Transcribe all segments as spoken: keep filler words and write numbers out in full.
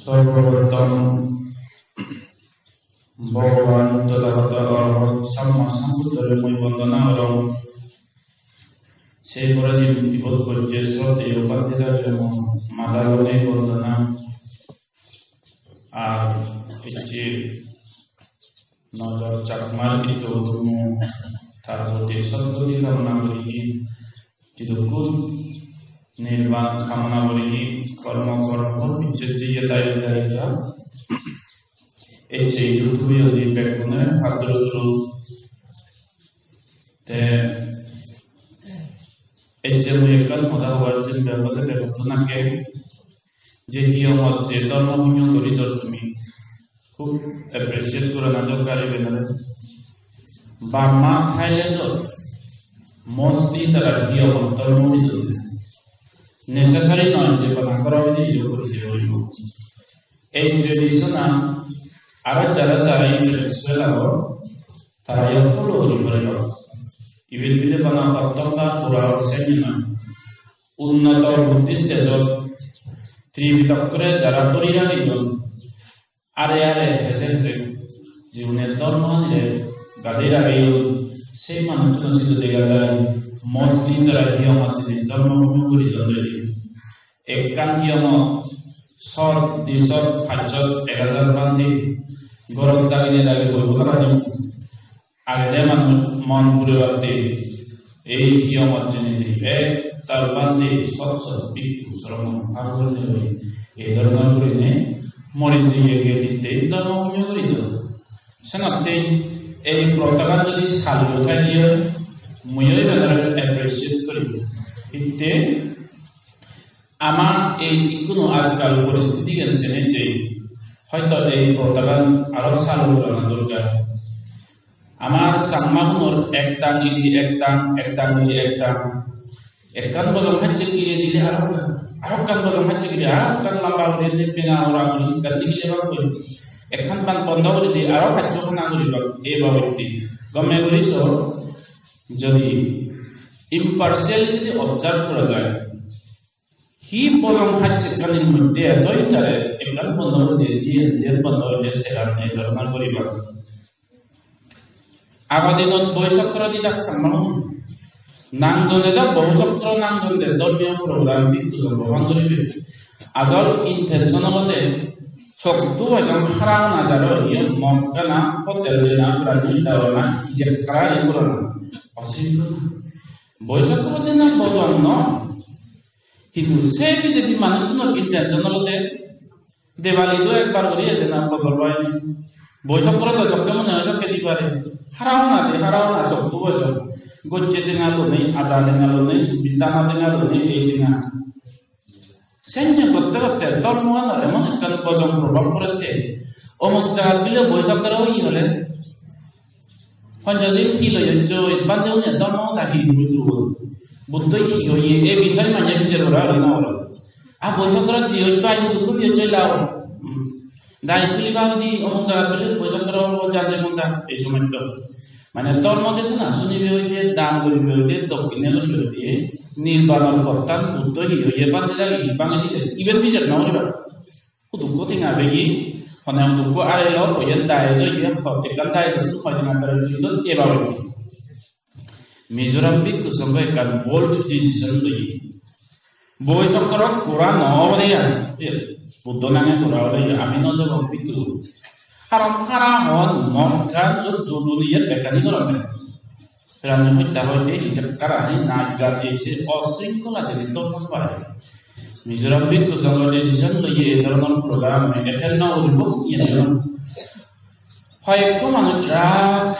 Sorboprottom Bhogoban Tothagoto Arahat Samma Sambuddhore mui bondona gorong. Se poredi ibot bojje sroddheyo bhante dagire mui mada loi bondona. Ar ecche Nojor Chakmar iddo udummo tar proti sodgoti kamona gurinei, jidukkun nirban kamona gurinei, kormo kormo picche jeye dai dai ja. Ecche idu tui odi bekkune hatturu turu. Te ecche mui ekkan hoda hobar jembe olode begottun agge. Je hiyongot je dhormo punyo guri dor tumi, hub appreciate gorana dorkar ibenore. Burma, Thailand-ot mostly tara hiyongot dhormo guri dor. Necessary noi je bana goro bidire iyo guri de oibo. Ei tradition-an aro jara jara intellectual agon, tara iyo follow guri paribo. Iben bile bana hottoka pura seni noi. Unnoto Buddhist dejot Tripitokore jara dhori ragiyon, are are heje heje jibone dhormo hanire gadei ragiyon, sei manuchchuno sidu dega jai, mostly tara hiyongot jeinei dhormo guri guri don doi. Ekkan hiyongot sot, di sot, pach sot, ek hajar bhante gorot dagine dagi boi boi parani. Agede manuj mon puribatte ei hiyongot jeinei ektal bhante sot sot bhikkhu sromon hagor niloi ei dhoronor gurinei mori jeye geditte dhormo punyo guri don. Senotte ei protagan jodi salu thai diye, muiyo ibenore appreciate guri. Hitte ama ei ikkunu ajkal poristiti gen sene sei, hoito ei protagan aro salu gorana dorkar. Amar Changmagunor ek tang idi ek tang, ek tang idi ek tang. Ekkan bojong hacche gire dile aro ekkan, aro ekkan bojong hacche gire aro ekkan lamba guri dile penga ora guri ekkan dile bak guri. Ekkan pan bondo guri dile aro hacche hana guri bak, ei babotte. Gome guri so, jodi impartially jodi observe gora jai, hi bojong hacchekkanir moddhe eto interest, ekkan bondo guri diye, diyen bondo guri seran nei dhormo guribar. Ago dinot boi chokro didak samang. Nang done do boi chokro nang done dhormiyo program bhikkhu songho bhang guribe. Ajol intention olode choktu bojong hara na jaro iye mok gana hotel dena purani dawana ijek kara iye purana. Osinto na. Boi chokro dena bojong no. Hintu se pijedi manuchunor intention olode Debali do ekbar guri ejena bojor bai. Boi chokro do jokke mone oi jokke di pare. Hara hona de, hara hona choktu bojor. Gocche tenga lonei, ada tenga lonei, bidana tenga lonei, ei tenga. Senne gotte gotte dhormoanor emon ekkan bojong probhab porette. Omuk jagat bile boi chokro oye hole, Honjodin hi loi ecchoi, bhante une dhormo hoda hi guri dun? Buddho hi hoye, ei bisoy manye bichar gora guri no gorot. A boi chokro je oi pai dukko biyochoi lao. Hmm. Dai tuli bhagodi, omuk jagat bile boi chokro jande monda, ei somosto. Mane dhormo desona sunibe oide, dan guribe oide, dokkine guribe oide, nirbanor pottan Buddho hi hoye, bhante dagi hi bhangei dile, iben bichar no guriba. Hudukko tenga begi, hone hudukko arelo, hoyen dayes oye, hottekkan dayes oye, hoi tenga dayes oye, ebar oye. Mizoram Bhikkhu Sangho ekkan bold decision loye. Boi chokro pura no obode ai. Buddho nange pura obode ai, ami no jebong bhikkhu. Karon hara hon, mon pran jot duduniyet bekkani goronne. Prani hotta hoite hijab karani, naj gan, ei sei osringkhola jeni dol hoi pare. Mizoram Bhikkhu Sangho decision loye ei dhoronor program attend no guribo, iyen dhoron. Hoyekko manuj rag,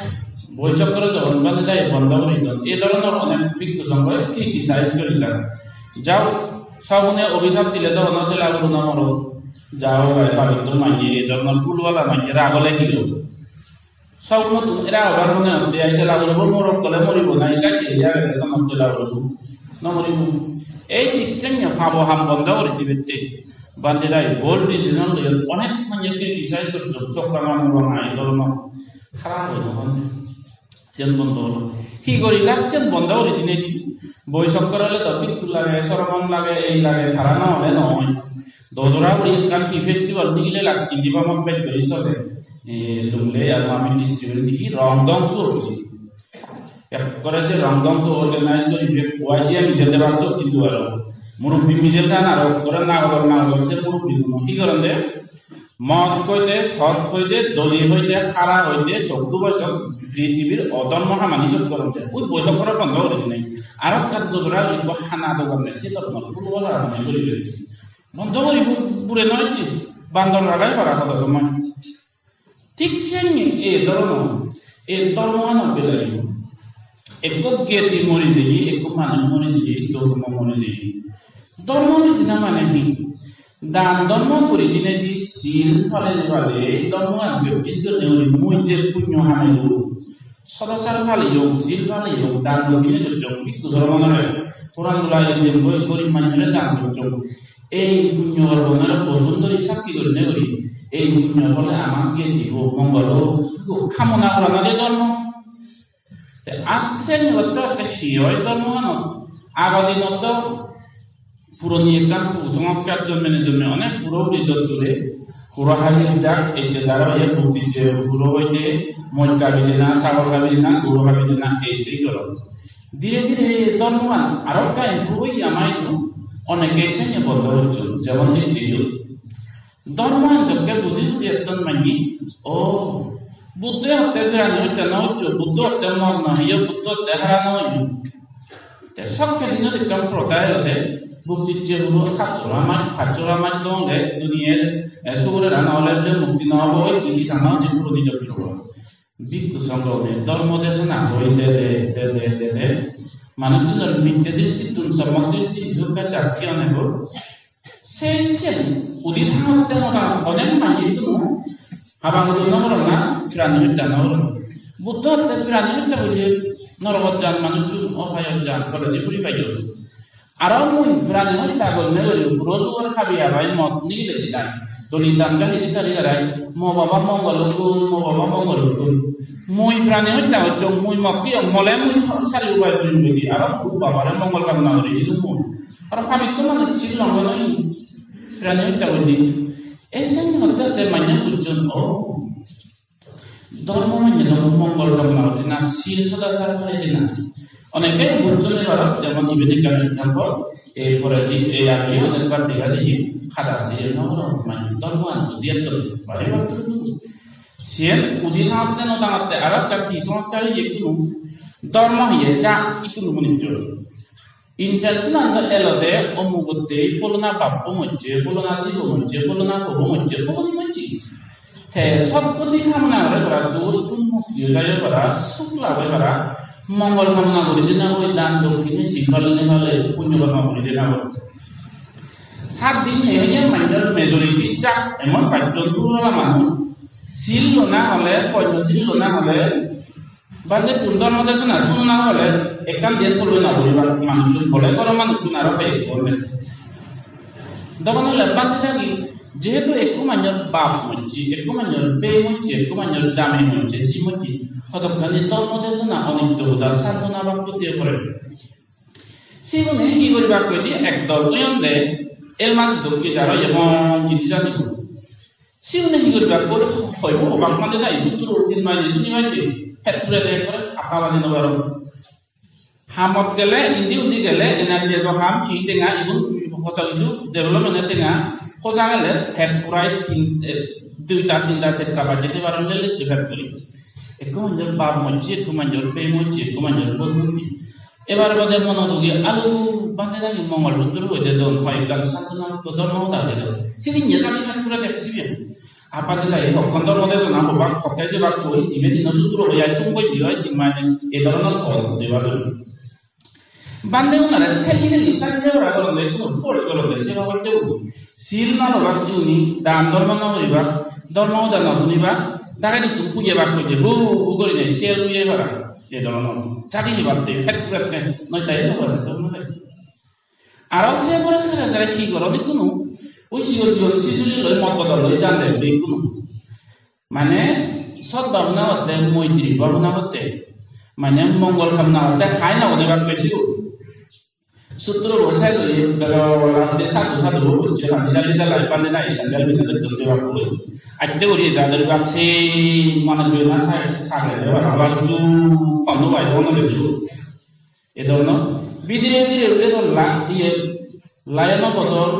boi chokro jogon bhante dagi bondo guri don. Ei dhoronor onek Bhikkhu Sangho criticize guri dan. Jao, sogune obhisap dile do hono chela guru no moro. Jao bhai, pabitro manye, ei dhoronor phulwala manye rag ole hi obo? Sognottun era obar mone hotte ai chela guribo, morot gole moribo, na ika chela guribo, no moribo, no moribo. Ei thik senne pabo ham bondo guri dibette. Bhante dagi bold decision loyon, onek manye criticize gocchon, sokka manu bana ei dhoronor. Harap oibo bhante. Siyan bondo olo. Hi guri lak siyan bondo guri dinei di. Boi chokro ole do bhikkhu lage, sromon lage, ei lage, tara no ole noi. Dojora guri ekkan hi festival nigile lak indi bamot bej guri sole. E, Lunglei ar Mamit district indi hi Rong Dongso guri. Ekkore je Rong Dongso organize guri be kuai je mijel debar chok hintu aro. Murubbi mijel tan aro ekkore nagoror nagoror se murubbi guno hi goronde? Mod hoide, sot hoide, doli hoide, hara hoide, sokku boisok, prithibir odhormo hamani sot goronde. Ui boisok gore bondo guri dinei. Aro ekkan dojora guri ekko hana dogan nei, se dogan puro hara hamani guri dinei. Bondo guri bu-, bure noi je, bandor ragai para hodo somoi. Thik siyeni ei dhoronor, ei dhormoanor belayo. Ekko geti mori jeye, ekko manuj mori jeye, dhormo mori jeye. Dhormo mori jeyana mane hi? Dan dhormo guri dinei di sil pale pale, dhormoan practice gurinei guri mui je punyo hamelo. Sodasar paleyong, sil paleyong, dan dokkine gocchong, bhikkhu sromonore, poran dulai diyong, goi-, gorib manjore dan gocchong. Ei punyo kormonore bojon dhori sakki gorine guri, ei punyo phole ama gyan dibo, mongol o, sugo kamona gorana je dhormo. Te aste niyotte aste hi oi dhormoanot? Ago dinot do puroni ekkan kusongskar jonmene jonme onek puro puri dotture, puro haji dak, ecche daro ye bujije puro hoide, moj habi dena, sagol habi dena, goru habi dena, ei sei goron. Dire dire dhormoan aro ekka improve oye ama idu, oneke senne bondo gocchon, jemon ecche yo. Dhormoan jokke buji buji etton manye, o, Buddho hotte pirani hotte no goccho, Buddho hotte mor no hiyo, Buddho hotte hara no hiyo. Te sokke dinot ekkan prothai olode, buk jicche huro sat jora maj, pach jora maj dongde, duniyar, eh, sugure rana ole bile mukti no obo, oi ki ki sana je puroni joggi huro. Bhikkhu songho une dhormo desona hoi dede, dede, dede. Manuchunor mitte dristittun sommok dristi hijukka jakki onego. Sei sen udit hamotte nora onek manye tunu habang udit no gorong na, pirani hotta no gorong. Buddho hotte pirani hotta hoile norogot jan manuchun, orpayot jan, toledi puri payon. Aro mui pirani hotta gorine guri puro sugor habi habai mot nigile dilai. Doli dan gahi di tari garai, mo baba mongol okkun, mo baba mongol okkun. Mui pirani hotta gocchong, mui mot piyong, mole mui sari ubai gurim guri, aro puro babare mongol kamona guri dilung mui. Aro pabitto manuj sil longo noi, pirani hotta guri. Ei sen hotte hotte manye bujjon, o. Dhormo mane do mongol kamona guri na, sil sodasar pale na. Oneke bujjon ebar, jemon iben ekkan example, ei poredi ei age onekbar dega jeye, hada sil no mane dhormo an buji etto pare matro. Siyen udi thangotte no thangotte aro ekkan hi somossa oye ikkunu, dhormo hiye ja ikkunu munijjor. Intention an do elode omugotte pholona bappo mojje, pholona jibo mojje, pholona pobo mojje, pogoni mojje. Te sotgoti kamona gore para, dukkottun mukti oi jai para, suk lab oi para, mongol kamona guri dena goi, dan dokkine sil pale ne pale, punyo kamona guri dena goi. Sat din ne hene manjor majority jak, emon pacchon dulala manuj, sil lona hole, poncho sil lona hole, Bhante tun dhormo desona sunna hole ekkan diyen purbe na guribar manuchun bole goro manuchun aro bek gome. Dogon ole bhante dagi jehetu ekku manjor bap mojje, ekku manjor bei mojje, ekku manjor jamei mojje, ji mojje, hodokkani dhormo desona onitto hoda santona bak gottiye pore. Sigune hi guribak hoide ekdol oyon de, el masi dokke jaro emon jinis ani. Siune hi guribak bole hoibo obak mane na isu turu din mane isu ni hoide. Het pure de kore apa mane no baro. Hamot gele, indi undi gele, energy do ham hi tenga, igun hoto isu development tenga, hoja gele, het purai tin, eh, duita tinta set kapa jete baron le le het puri. Ekku manjor bap mojje, ekku manjor bei mojje, ekku manjor bon mojje. Ebar bade mono dugi alu bhante dagi Mongol Sutro hoide don, hoi ekkan santona to dhormo hoda hoide don. Sini nye dagi na pura dekhi sibe. Apa de lai hokkon dhormo desona hobak hokke jebak hoi, ibe dino sutro hoi ai tum hoi di hoi, tin mane e dhoronor hoi deba don. Bhante unare theli theli theli de ora goronde, ekku force goronde, seba goronde. Sil no lobak juni, dan dhormo no guribak, dhormo hoda no sunibak, dagedi tun pujebak hoide, hu hu gurinei sel puje para. Ei dhoronor jadi hebatte, het puratte, noi tai no gore, dhoronore. Aro se pore sere sere hi goron ikkunu, oi sigon sigon sijuli loi mot bodol loi jande ikkunu. Mane sot bhabona gotte, moitri bhabona gotte, mane mongol kamona gotte, hai na gode bak besi. Sutro bo sai do ye bero raste sadhu sadhu bo bujje na, dida dida lai pande na, isan dal bina do jom jeba bo. Atte guri ja do ba se mane jo na sai sare de ba ba ju pando bai bono de ju. E dhoronor bidire bidire ule dholla, iye, lion-o bodol,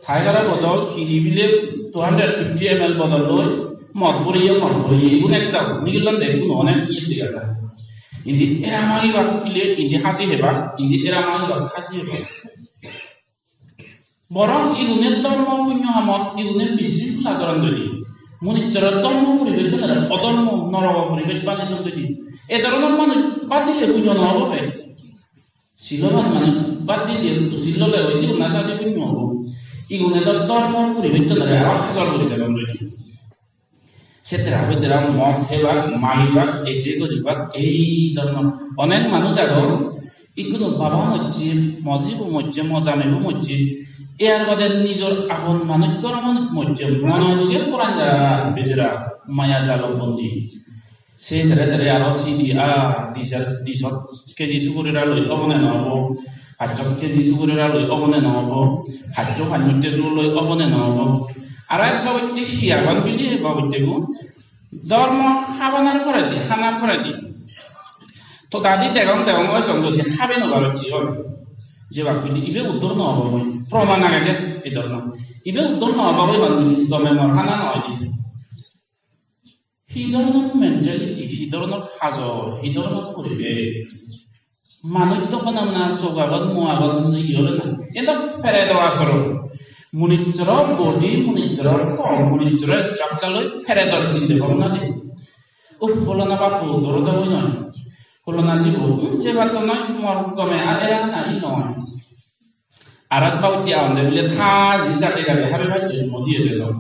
tiger-o bodol, hi hi bile two hundred fifty M L bodol loi, mod buriye, mod buriye, igun ekta nigillon de, igun onek iye dega jai. Indi era magibak bile, indi hasi hebak, indi era magibak, hasi hebak. Borong igune dhormo punyo hamot igune bisringkhola goron doi di. Munijjore dhormo poribesh honore odhormo norogo poribesh banei don doi di. E dhoronor manuj bad dile punyo no obo be. Siloban manuj bad dile, usil lole oi sigun na jani punyo obo. Igune do dhormo poribesh honore aro hajor guri dedon doi di. Settara bedara mod hebak, magibak, ese guribak, ei dhoronor onek manuj agon. Ikkunu baba mojje, mo jibo mojje, mo jameibo mojje. Iyar bade nijor apon manuj, goro manuj mojje, mono duge poran jar bedara maya jalo bondi. Se tere tere aro sidi ar di sar, di sot keji suguri ra loi obo ne no obo, pachsot keji suguri ra loi obo ne no obo, pachsot panchmotte suguri loi obo ne no obo. Aro ek babotte hi agon bili, ek babotte gun dhormo habanar poredi, hanar poredi. To dadi degong degong oi song jodi habe no paro chi oi. Je bak bili ibe uddor no obo goi. Proman age de ei dhormo. Ibe uddor no obo goi hon gome mor hana no oide. Hi dhoronor mentality, hi dhoronor hajor, hi dhoronor poribesh. Manuj do bana bana sog agon, mu agon, iye ole na. Endo peredo asoron. Munijjoro body, munijjoro form, munijjoro structure loi peredor sinde bhabona de. Uff, holona bappu doro do oi noi. Holona jibo, um, je batto noi, mor gome ar era na i noi. Arat bautti agonde bile tha ji gade gade habe bacche modi ede so.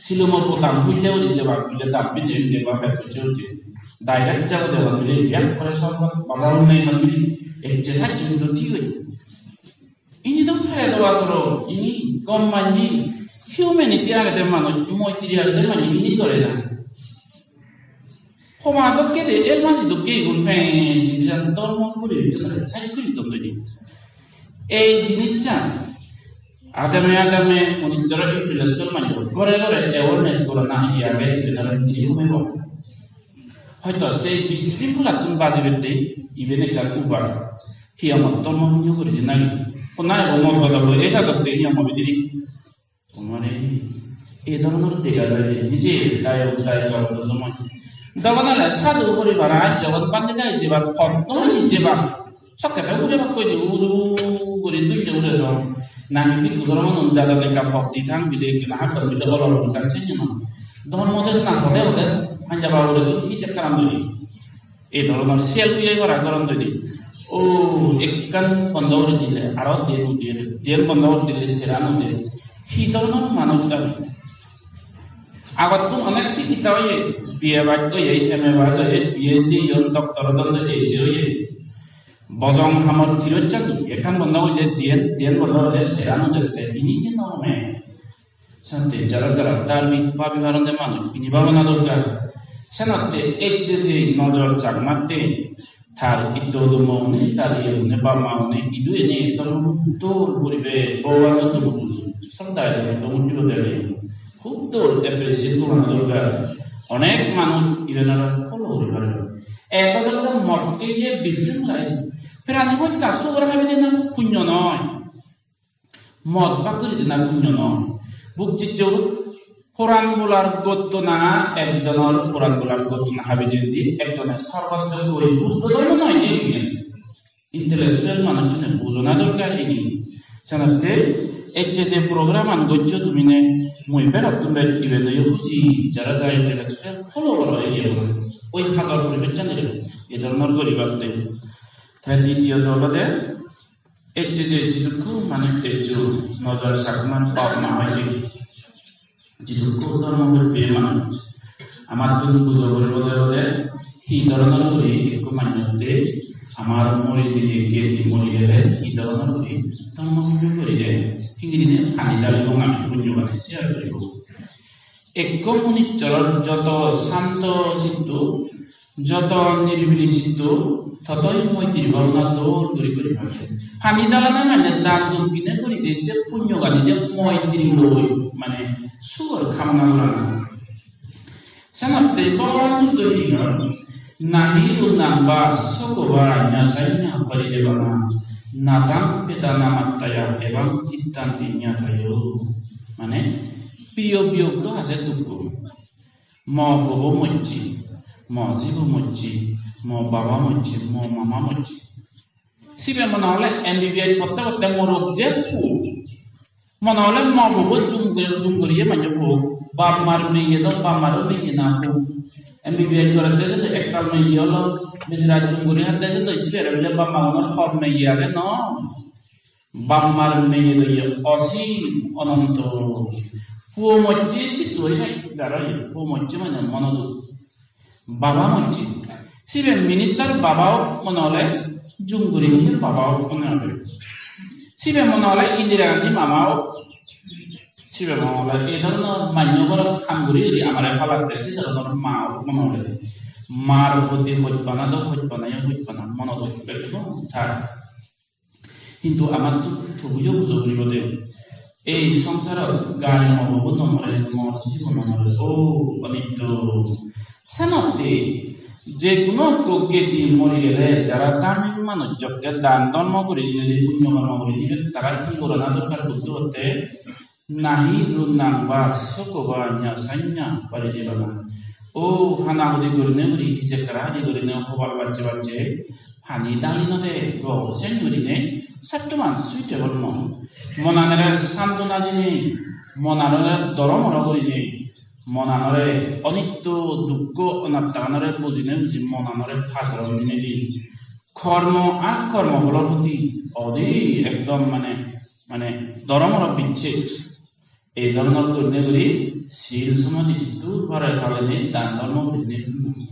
Silumor botam hulle uri jebak bile dap bile inde ba bek bacche uri. Direct jabo de bile biak kore sob baba unne man bile ecche sacche do thik oi. Ini do phare do atro, ini gom manji humanity agede manuj, moitri agede manuj ini gore na. Homa dokke de, el masi dokke igun pen, jiyan dhormo guri, jodare sai guri don de. Ei jinissan adame adame unijjoro intellectual manjo gore gore awareness gorana hi age, iben aro hi humibo. Hoito sei bisringkholattun bajibette iben ekkan upai. Hi amar dhormo punyo guri de nagi? Honna ebo mor bodol loi ei sadok de hi amar bidire? Tomare ei dhoronor dega jai de, nije dayok dayika odo somoi. Dogonale sadhu poribar, aaj jogon bhante dagi jebar, poddo ani jebar. Sokke te ugure bakkoi je uju guri dulle ure jon. Nang bhikkhu dhormo nun jadon ekka pod di thang bile, ekka hatton bile olor di thang, senne noi. Dhormo desona hode hode hanjaba ugure tun nije karam doi. Ei dhoronor siyal pujai gora goron doi de. O, ekkan bondo guri dile, aro diyen uder, diyen bondo guri dile, seran uder. Hi dhoronor manuj ami? Agottun onek sikkito oye, B A pass oye, M A pass oye, P H D oyon, doctor odon de, ei se oye. Bojong hamor tirochan ekkan bondo guri dile, diyen, diyen bondo guri dile, seran uder te, ini hi no home? Senotte jara jara dharmik bhabi paronde manuj ini bhabana dorkar. Senotte ecche je Nojor Chakmatte tar iddo udummo une, tar iye une, bap ma une, idu ene ekdom dol guribe Bhogoban Buddho murti, sroddha ene Buddho murti debe. Hub dol appreciate gorana dorkar. Onek manuj iben aro follow guri pare. Ekdom motte je bising lai. Prani hotta sugor habi dena punyo noi. Mod bak guri dena punyo noi. Buk jijjo poran bolar gottona, ekjonor poran bolar gottona habi dendi, ekjone sorgot joi guri Buddho dhormo noi de iyen. Intellectual manuchchune bujona dorkar ini. Senotte ecche je program an goccho tumine, mui begottun bej ibe loiyo huji, jara jara intellectual follow goro iye goro. Oi hajor poribesh jani re, e dhoronor guribatte. Te ditiyoto olode, ecche je jidukku manuj eccho, Nojor Chakmar bap ma hoide, jidukku dhormo goppiye manuj, amattun bujo poribo de olode hi dhoronor guri ekko manujotte amar mori jeye, gedi mori gele hi dhoronor guri dhormo punyo guri de, hingiri ne pani dalibong ami punyo gani share guribo. Ekko munijjor joto santo sitto, Joto niribili sitto, totoi moitri bhabona dol guri guri pare. Pani dalana mane dan dokkine guri de se punyo gani de moitri loi, mane sugor kamona gorana. Senotte Bhogoban Buddho hi hoi, "Na hi runnam va sokho va nyasanya paridevana, na taṃ petāna mattaya evaṃ tiṭṭhanti ñātayo." Mane, priyo biyog do ase dukkho. Mo puobo mojje, mo jibo mojje, mo baba mojje, mo mama mojje. Sibe mone hole M B B S potte potte morot je puo. Mone hole mo puobo jum guri, jum guriye manje puo. Bap mar meye do, bap maro meye na puo. M B B S gorette je ektal meye olo, bejara jum guri hatte je do sibe re bile bap ma gunor hor meye age no. Bap mar meye loye osim ononto. Puo mojje sitto oi jai, jaro ye, puo mojje mane mono duk. Baba mojje. Sibe minister babao mone hole, jum guri heye babao mone hole. Sibe mone hole Indira Gandhi mamao. Sibe mone hole ei dhoronor manyo gorot ham guri guri amare palatte, se dhoronor mao mone hole. Mar proti hojpana do hojpana, yo hojpana, mono duk ekdom thar. Hintu amattun tobuyo bujo puribo de. Ei songsarot gari mo bobo no more, mo jibo no more. O onitto. Senotte je hono ekko geti mori gele jara dharmik manuj jokke dan dhormo guri dinei, punyo kormo guri dinei, tara hi gorana dorkar Buddho hotte? Na hi runnam va sokho va nyasanya paridevana. O hana hudi gurine guri, hijekkara hudi gurine hobal bacche bacche pani dali no de, gom sen gurine sattuman suitable noi. Monanore santona dinei, monanore doromoro gurine, monanore onitto dukkho onattaganore bujine buji monanore pajoron dinei di. Kormo ar kormo pholor proti odi ekdom mane, mane doromoro bicchej. Ei dhoronor gurinei guri sil somadhi jiddur pare palinei dan dhormo gurinei guri.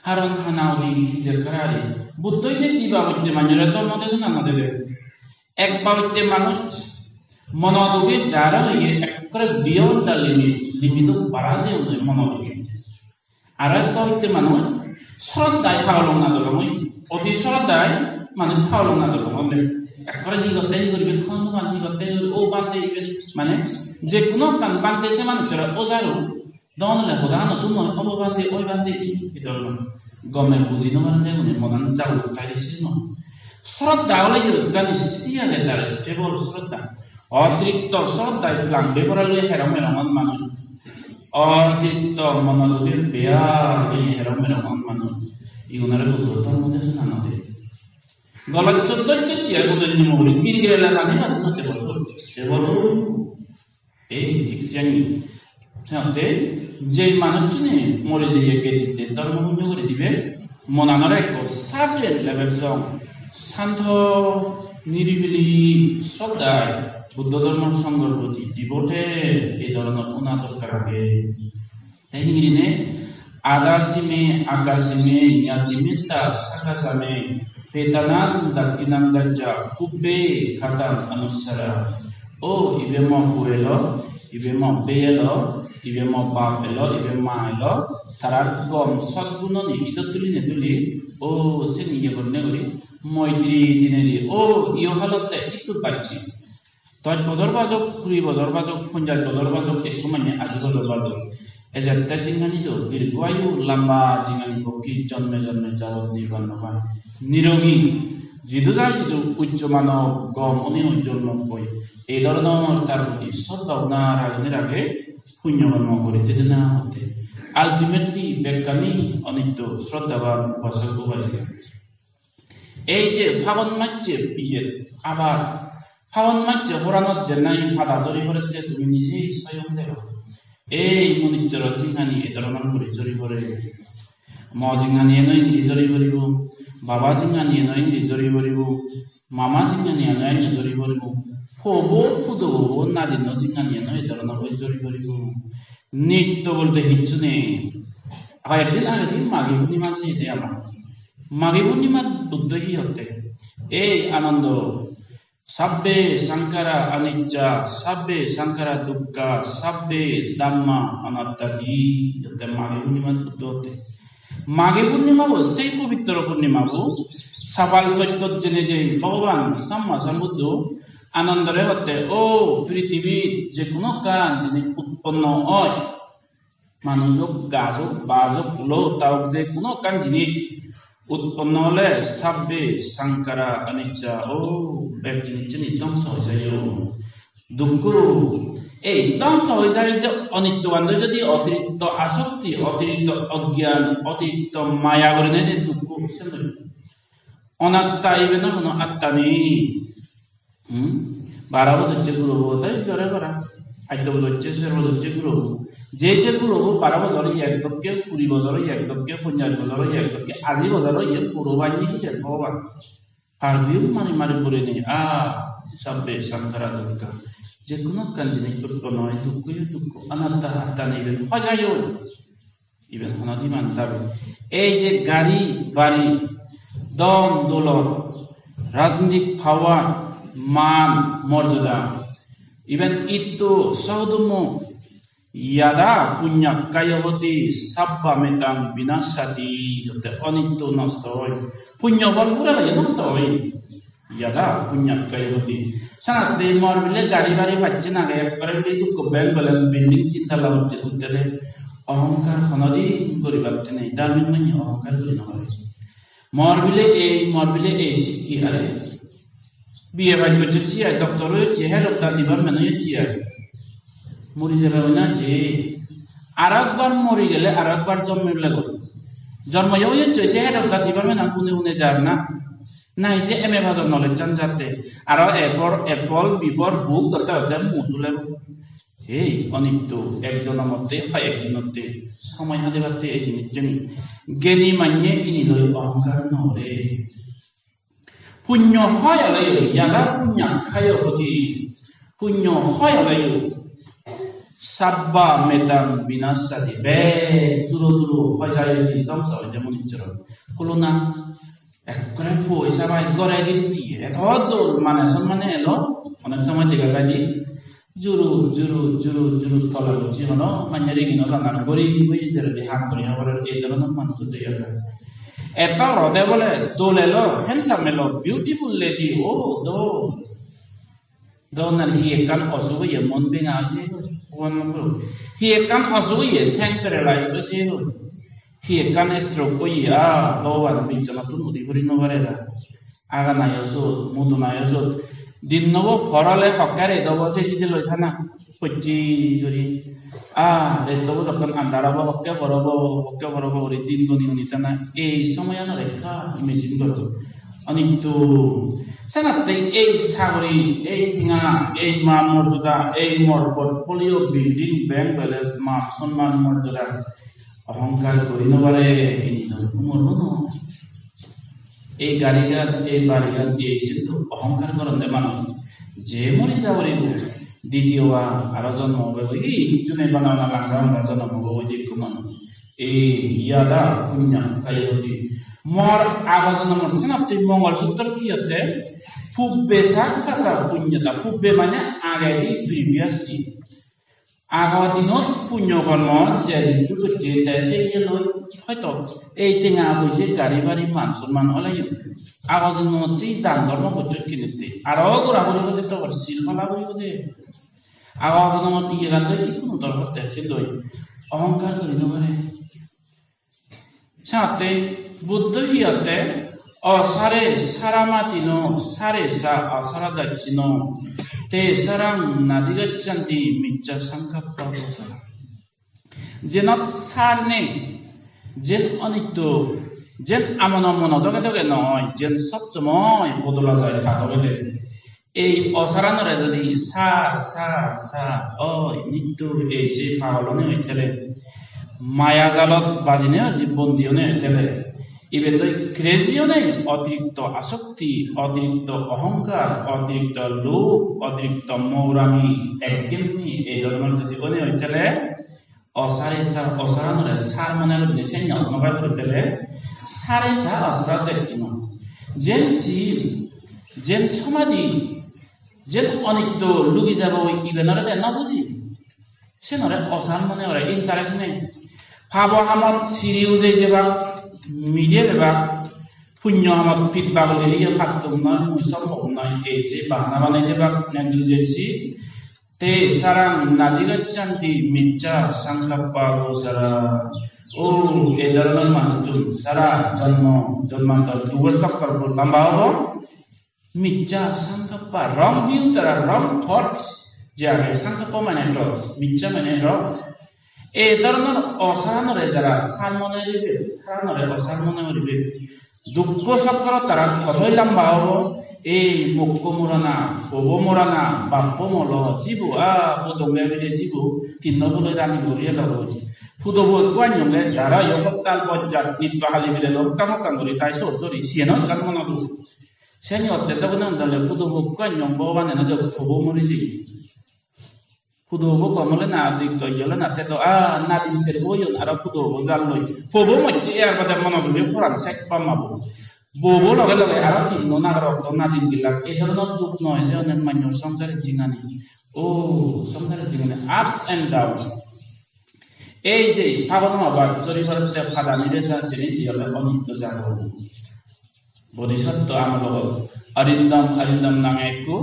Haron hana udi hider karari. Buddho ine diba botte manjore dhormo desona no dede. Ek babotte manuj mono duge jaro oye ekkore beyond the limit, limit-o bara jeyonde mono duge. Aro ek babotte manuj sroddhai pagolong nadolong oi, odi sroddhai manuj pagolong nadolong onde. Ekkore hi gotte hi guribe, hon hon hi gotte hi guribe, o bhante iben mane je hono ekkan bhante se manujjore ojaru don ole hoda hano tun noi, obo bhante, oi bhante, i, i dhoronor. Gome buji no parede gune monan jaguruk thai de sino. Sroddha ole hi ekkan sthiti age, tar stable sroddha. Otirikto sroddhai lambe gorale herong herong on manuj. Otirikto mono duge beya oye herong herong on manuj. Igunore Buddho dhormo desona no de. Goloccho doccho chair bojonyo moguri giri gele lani lani mate bosor. Stable. Ei thik siyani. Senotte je manuchchune mori jeye geditte dhormo punyo guri dibe, monanore ekko certain level jong santo niribili sroddhai Buddho dhormo songhor proti devoted ei dhoronor ona dorkar age. Te hingirine, adasi me, akasi me, ñātimetta sakhā ca me, petāna dakkhiṇaṃ dajja, pubbe kataṃ anussara. O, ibe mo puo elo, ibe mo bei elo, ibe mo bap elo, ibe ma elo, tarar gom sot gunoni idot tuline tuli, o, seni iye gorine guri, moitri dinei di, o, iyo halotte ittur bacche. Dos bojor bajok, kuri bojor bajok, ponjaj bojor bajok, ekko manye aji bojor bajok. Ejette jinghani do dirgho ayu, lamba jinghani pokki, jonme jonme jabot nirban no pai. Nirogi, jidu jai jidu uccho manob, gom oni oi jonmo koi. Ei dhoronor tar proti sroddha bhabona ragene rage punyo kormo guri dedena hotte. Ultimately, bekkani onitto sroddhaban upasok upasika. Ei je pabon majje piyet, abar pabon majje horanot jennai pada jhori porette tumi nije soyong dego. Ei munijjoro jinghani e dhoronor guri jhori pore. Mo jinghani eno indi jhori poribo, baba jinghani eno indi jhori poribo, mama jinghani eno indi jhori poribo, pobo, pudobo, nadinno jinghani eno e dhoronor guri jhori poribo. Nitto bolte hissu nei. Hoyekdin agedi Magi Purnima jeyede amar. Magi Purnimat Buddho hi hotte? Ei Anando, sabbe sankhara anicca, sabbe sankhara dukkha, sabbe dhamma anattati, hotte Magi Purnimat Buddho hotte. Mage purnimabo, sei pobitro purnimabo, sabal soitot jene je Bhogoban Samma Sambuddho Anandore hotte, "O prithibit je kuno ekkan jinis utponno oi, manuj ok, gaj ok, baj ok, hulo hotta ok, je kuno ekkan jinis utponno ole sabbe sankhara anicca, o bek jinissani dhongso oi jai o." Dukko. Ei dhongso oi jai je onittogan do jodi otirikto asokti, otirikto ogyan, otirikto maya gurinei je dukko, sen do. Onatta, iben hono atta nei. Hmm? Baro bojor je gurobo, te jore para. Atto bojor je, ser bojor je gurobo. Je ser gurobo, baro bojor oye ek dokke, kuri bojor oye ek dokke, ponjash bojor oye ek dokke, aji bojor oye, guro banney hi der Bhogoban. Par biu mari mari gurinei, ah, sabbe sankhara dukkha. Je kuno ekkan jinis utponno oi, dukko yo dukko, anatta, atta nei, iben hoi jai o. Iben hono diman dabi. Ei je gari, bari, dhon, doulot, rajnitik power, man, morjoda, iben itto, sohodummo, yada punyakkhaya hoti sabba metang vinassati, jotte onitto nosto oi. Punyo phol purele nosto oi. Yada punyakkhaya hoti. Sanatte mor bile gari bari pacchen age, ekkore bile dukko bank balance, building tin tala hocche utte de. Ohonkar honodin guribatte nei. Dharmik manye ohonkar guri no pare. Mor bile ei, mor bile ei sikki are. B A pass gocche chi ai, doctor oi chi ai, head of the department oi chi ai. Mori jebe oi na je. Aro ekbar mori gele aro ekbar jonmo lego. Jonmo yo oi se head of the department an hune hune jar na. Nahi je M A pass-or knowledge-an jatte. Aro A for apple, B for book, dotte dotte mu sulebo. Ei, onitto, ek jonomotte, hoyek dinotte, somoy hadebatte ei jinissani. Geni manye ini loi ohonkar no gore. Punyo hoi oleyo, yada punyakkhaya hoti. Punyo hoi oleyo. Sabba metang vinassati. Be, juro juro hoi jai, dhongso oi jai manuchchor. Holo na. Ekkore poi sabai gore ginti, eto dol mane sommane elo, onek somoy dega jai de juru, juru, juru, juru tole bocche hono manye ringi no janar, gori gori jeredi ham gori habare ei dhoronor manuj dega jai. Eto rode bole dol elo, handsome elo, beautiful lady, o dol. Donan hi ekkan osuk oye, mon benga oye, Bhogoban no gorok. Hi ekkan osuk oye, theng paralyze oye, hi ekkan stroke oye, ah, Bhogoban, bichchonattun udi guri no pare ra. Aga nayo sot, mudu nayo sot. Din nobo por ole hokke ret obo se sidi loi thana, pocchi guri. Ah, ret obo jokkon andar obo, hokke por obo, hokke por obo guri din guni guni thana. Ei somoyanore ekka imagine goro. Onitto, senatte ei sagori, ei tenga, ei man morjoda, ei mor portfolio, building, bank balance, man somman morjoda, ohonkar guri no pare, ini do umor bono. Ei garigan, ei barigan, ei sindhu ohonkar goronde manuj. Je mori jaboribo, ditiyo bar aro jonmo obo, ei june bana bana langa langa jonmo obo, oi de ikko manuj. Ei yada punya kayoti. Mor ago jonomot senatte Mongol Sutro hi hotte? Pubbe sakkhata punyata. Pubbe mane agedi, previously. Ago dinot punyo kormo je jiddu gocche te se iye loi hoito ei tenga poije gari bari man somman oleyo. Ago jonomot se dan dhormo gocchot kinette. Aro gora guri gode, to sil pala guri gode. Ago jonomot iyegan loi ikkunu dor hotte, sen loi ohonkar guri no pare. Sate Buddho hi hotte, osare sara matino, sare sa asara dassino, te sarang nadigachanti miccha sankappa dosara. Jenot sar nei, jen onitto, jen amono mono doge doge noi, jen sob somoi bodola jai ta doge doge. Ei osaranore jodi sar, sar, sar, oi, nittur ei se pagolone oi thele, maya jalot bajine oi je bondi one oi thele, iben doi crazy one, otirikto asokti, otirikto ohonkar, otirikto lobh, otirikto mourami, ekgemi, ei dhoronor jodi one oi thele, osare sa, osaranore sar mane lobine senya no pai puri thele, sare sa asara dassino. Jen sil, jen somadhi, jen onitto lugi jabo, iben olode no buji. Senore osar mone gore, interest nei. Pabo hamot siri ujei jebak, mide bebak, punyo hamot pitbak guri heye pattum noi, mui sombhob noi, ei se bahana banei jebak negligence. Te saraṃ nadhigacchati micchā saṅkappagocarā. O, ei dhoronor manuchchun sara jonmo jonmantor dugor sokkor lamba obo. Micchā saṅkappa, wrong view tara, wrong thoughts je age, saṅkappa mane thoughts, micchā mane wrong. Ei dhoronor osaranore jara sar mone guribe, saranore osar mone guribe, dukko sokkorot tara totoi lamba obo. Ei mokko morana, pobo morana, bappo molo, jibo, a, bodonge bile jibo, tinno boloi rani guri elogoi. Pudobo ekko anyonge, jara yo hottal bojjat, nitto hali bile lo hottan hottan guri tai sor sori, siyen ekkan mona duk. Seni otte dogonan dole pudobo ekko anyong Bhogobane no dego, pobo mori jeye. Pudobo gom ole na, dik doi ole na, te do, a, nadin serbo oyon, aro pudobo jalloi. Pobo mocche, er bade mono duri poran sek pamma bo. Bobo loge loge aro tinno nagorok do nadin gilak. Ei dhoronor duk noi je onek manjor songsar jingani. O, songsar jingani ups and down. Ei je phagon obar jori porotte padani reja sini si ole onitto jago. Bodhisatto amolot Arindam, Arindam nange ekko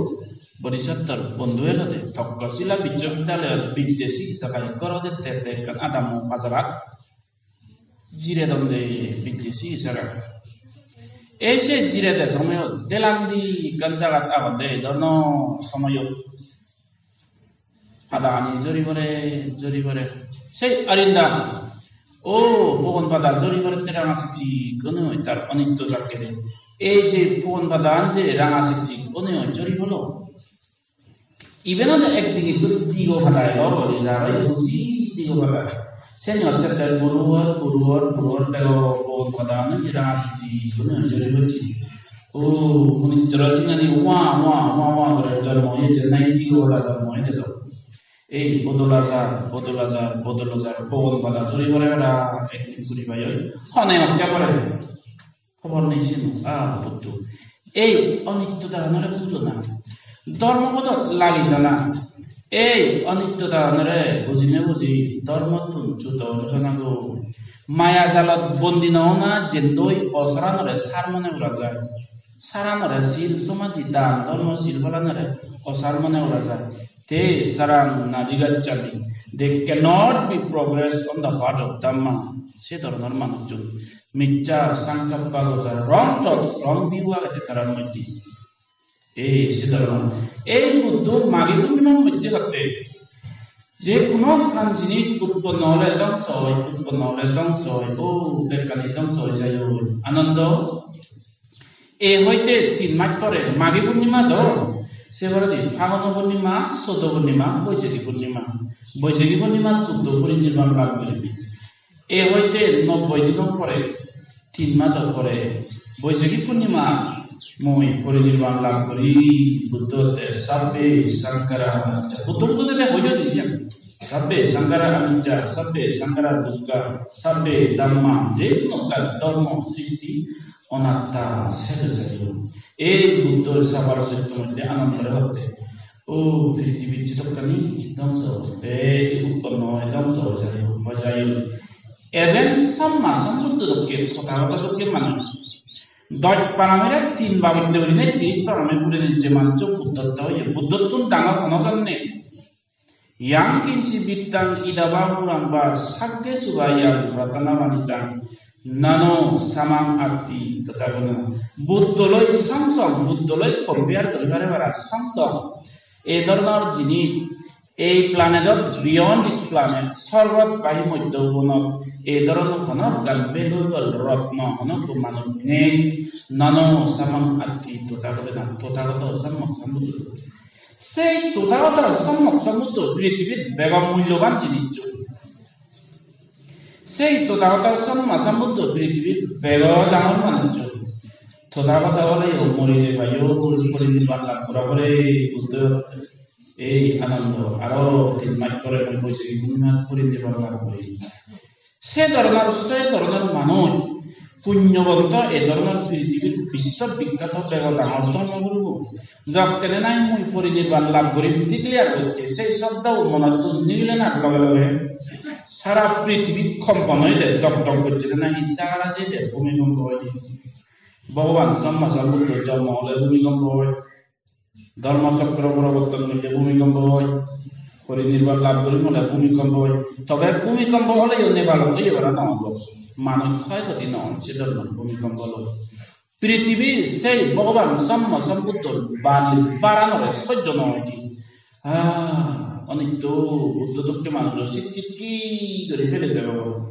bodhisattor bondhu elode. Tokkosila Bissobidyaloyot bidde sikissa gai gorodette te ekkan adammo bajarat jiredonde bidde sikissa gai. Ei se jirede somoyot delandi ekkan jagat agonde, ei dhoronor somoyot padagani jori pore, jori pore. Sei Arindam, o, pogon pada jori pore te ranga siksikkunoi tar onitto jakkede. Ei je pogon padan je ranga siksikkunoi jori polo. Iben ole ekdigi ekko digo pada elo, boli jaro huji digo pada. Seni otte te guru or, guru or, guru or dego pogon padan je ranga siksikkunoi jori pocche. O, monichchoro jingani wa, wa, wa, wa guri jonmo oye, je nai digo pada jonmo oye do. Ei bodol ajar, bodol ajar, bodol ajar, pogon pada juri pore para, ekdin guri pai oi. Hone okke pore. Hobor nei sinu, ah, puttu. Ei onittodaganore bujo na. Dhormo podot lagi jana. Ei onittodaganore bujine buji dhormottun chuto ono jana go. Maya jalot bondi no ona jendoi osaranore sar mone gora jai. Saranore sil somadhi dan dhormo sil palanore osar mone gora jai. Te saraṃ nadhigacchati. They cannot be progress on the path of Dhamma. Se dhoronor manuchchun miccha saṅkappa gochar, wrong thoughts, wrong view agede tarar moddhe. Ei se dhoronor. Ei Buddho Magi Purnimar moddhe hotte je hono ekkan jinis utponno ole dhongso oi, utponno ole dhongso oi, o bekkani dhongso oi jai oi. Anando. Ei hoite tin mas pore Magi Purnima do, se poredi Phagun Purnima, Sodo Purnima, Boijegi Purnima. Boijegi Purnima Buddho porinirban lab guribe. Ei hoite nobboi dino pore, tin majo pore, Boijegi Purnima mui porinirban lab guri, Buddho te sabbe sankhara anicca. Buddho Buddho te hoiyo jiyan. Sabbe sankhara anicca, sabbe sankhara dukkha, sabbe dhamma, je hono ekkan dhormo sristi onatta sero jaiyo. Ei Buddhor sabar sotto moddhe Anandore hotte, o, pirithibir jedokkani dhongso, ei utponno oi dhongso oi jaiyo, oi jaiyo. Eben Samma Sambuddho dokke, Tothagoto dokke manuj. Doj paramire tin babotte gurinei tiris parami puri nijje manuj Buddhotte oye. Buddhottun dangor hono jon nei. Yaṃ kiñci vittaṃ idha vā huraṃ vā sagge sukhayaṃ ratanapaṇitaṃ, na no samaṃ atthi tathāgatena. Buddho loi song song, Buddho loi compare guri pare para song song. Ei dhoronor jinis ei planet-ot, beyond this planet, sorgot ba hi moddho bhubonot ei dhoronor hono ekkan valuable rotno hono ekko manuj nei. Na no samaṃ atthi tathāgatena, Tothagoto Sammak Sambuddho. Sei Tothagoto Sammak Sambuddho pirithibir bego mulloban jinissu. Sei Tothagoto Samma Sambuddho pirithibir bego dangor manuccho. Tothagoto ole yo mori jei pai yo, porinirban lab gora pore Buddho. Ei Anando, aro tin mas pore mui Boijegi Purnima porinirban lab gori. Se dhoronor, se dhoronor manuj, punyobanto, e dhoronor pirithibir biswo bikyato bego dangor dhormo gurubo. Jokkene nahi mui porinirban lab gorim declare gocche, sei sobdobo monottun nigilena loge loge Sara prithibi kompon oide, dok dok gocche de nahi, jagara jede bhumikompo oide. Bhogoban Samma Sambuddho jonmo ole bhumikompo oi. Dhormo chakra proborton golle bhumikompo oi. Porinirban lab gorim ole bhumikompo oi. Tobe bhumikompo oleyo Nepalot oye para no obo. Manuj hoy hoti no on se dhoronor bhumikompo oi. Prithibi sei Bhogoban Samma Sambuddhor bani baranore sojjo no oide. Ah, onitto Buddho dokke manujo sikkit ki guri pele de babo.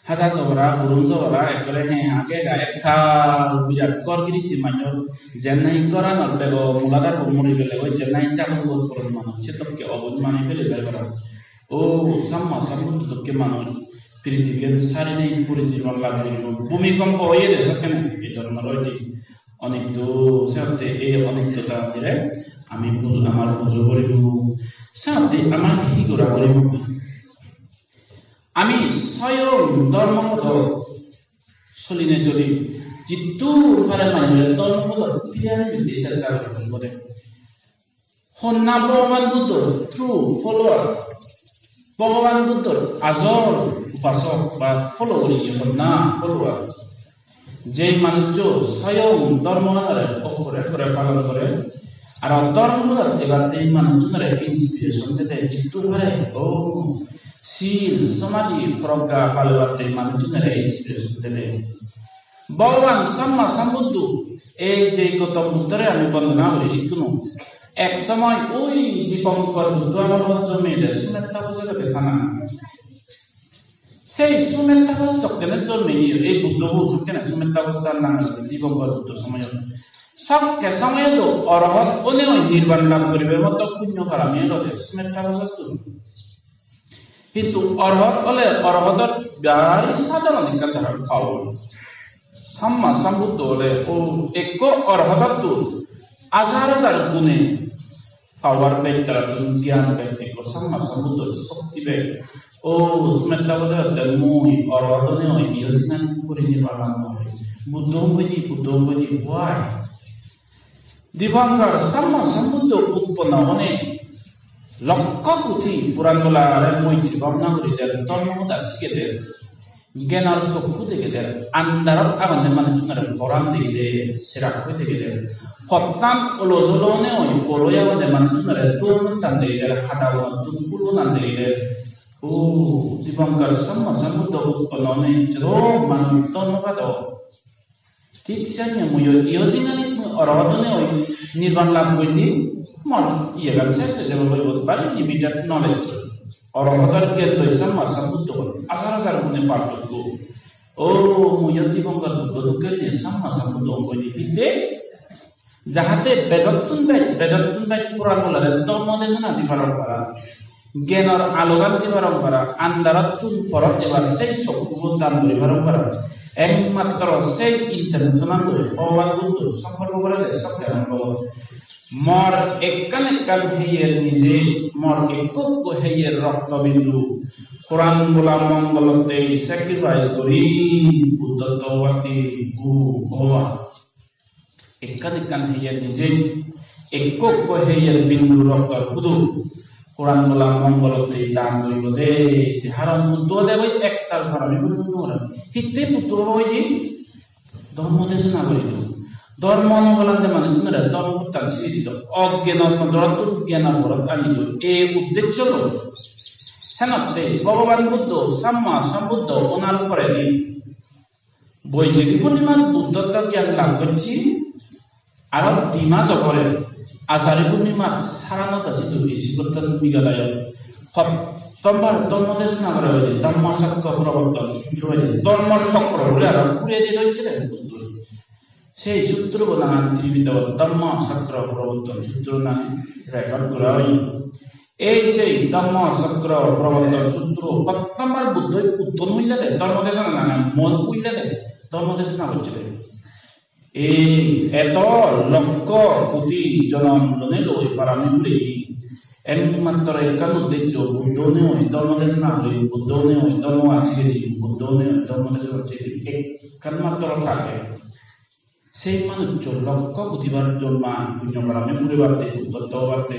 Haja sobora, hurum sobora, ekkore he age ga ektal birat ghor giritti manjor. Jen nahi ghoranor bego muladar bo muri bele goi, jen nahi chakur gor poron manuj, se dokke obon mani pele jai para. O Samma Sambuddho dokke manuj, prithibiyan sarinei porinirban lab guribo. Bhumikompo oyede sokkene, ei dhoronor oide. Onitto, se hotte ei onittotanire ami bujo, amar bujo guribo. Se hotte amar hi gora poribo? Ami soyong dhormo podot soline soli, jiddur pare mane dhormo podot phire ani bili sesta guribo de. Honna Bhogoban Buddhor true follower, Bhogoban Buddhor ajol upasok ba follow guriye honna follower. Jei manuccho soyong dhormoganore okkore okkore palon gore, aro dhormoganot ebatte manucchunore inspiration dede, jiddur pare, o, sil, somadhi, progga palebatte manucchunore inspiration dede. Bhogoban Samma Sambuddho, ei je Gautam Buddhore ami bondona guri ittunu, ek somoy ui Dipankar Buddho amolot jonmeyede, Sumedha Bojor ode tana. Sei Sumedha Bojor sokkene jonmeye, ei Buddho bo sokkene Sumedha Bojor nang ode Dipankar Buddho somoyot. Sokke somoyot do orohot onei nirban lab guribar moto punyo parami ode Sumedha Bojor tu. Hintu orohot ole orohotor bari sadharon ekkan tarar power. Samma Sambuddho ole o ekko orohotottun hajar hajar gune power bej, tarattun gyan bej, ekko Samma Sambuddho shokti bej. O Sumedha Bojor hotte mui orohot onei iyo jinghani porinirban lab no gori. Buddho hoi di, Buddho hoi di, why? Dipankar Samma Sambuddho utponno onei lokkho koti puran bola are moitri bhabna gurider, dhormo hoda sigeder, gyanor sokku degeder, andarot agonde manuchunore poran degeder, serak hoi degeder, pottan olo jolo onei oi poloi agonde manuchunore ton pottan degeder, hada bonottun phul bonan degeder. O Dipankar Samma Sambuddho utponno onei jero manuj dhormo padon. Thik senne muiyo iyo jinghani mui orohot onei oi nirban lab goille mor iyegan ses oi jebo, loibot bari limited knowledge. Orohotor gyan loi Samma Sambuddho hon hajar hajar gune partokko. O muiyo Dipankar Buddho dokke gurinei Samma Sambuddho hon goille hitte? Jahate bejottun bej, bejottun bej puran bolare dhormo dejona di parong para. Gyanor alogan di parong para, andarottun porot ebar sei sokkubo dan guri parong para. Ekmatro sei intention-an guri Bhogoban Buddho songkolpo gorede, sokkenan Bhogoban. Mor ekkan ekkan heyer nije, mor ekko ekko heyer rokto bindu puran bola mongolotte sacrifice guri Buddhotto obatte bu Bhogoban. Ekkan ekkan heyer nije, ekko ekko heyer bindu roktor hudu puran bola mongolotte dan guribo de. Te haron Buddho de oi ektal parami guri no paron. Hitte Buddho obo hoide? Dhormo dejona gurido. Dhormo no bolande manuchunore dhormo pottan sigi dido. Ogyanor porot gyanor porot anido. Ei uddeccho loi. Senotte Bhogoban Buddho, Samma Sambuddho onar poredi Boijegi Purnimat Buddhotto gyan lab gocche, aro di majo pore Ajari Purnimat Saranot sidu Isipottan Meghalayot hottombar dhormo dejona gore hoide, Dhamma Chakka Prabartan Sutro hoide, Dharma Chakra bole aro hure di rojje de Buddho. Sei sutro bo nangan Tripitokot Dhamma Chakra Prabartan Sutro nange record gora oye. Ei sei Dhamma Chakra Prabartan Sutro hottombar Buddho utton oile de, dhormo dejona nange mon oile de, dhormo dejona gocche de. Ei eto lokkho koti jonom lone loi parami puri ekmatro ekkan uddeccho, Buddho onei oi dhormo dejona guri, Buddho onei oi dhormo gyan sigei di, Buddho onei oi dhormo dejona sigei di, ekkan matro thage. Sei manuccho lokkho koti bar jonma punyo parami puribatte, Buddhotto obatte,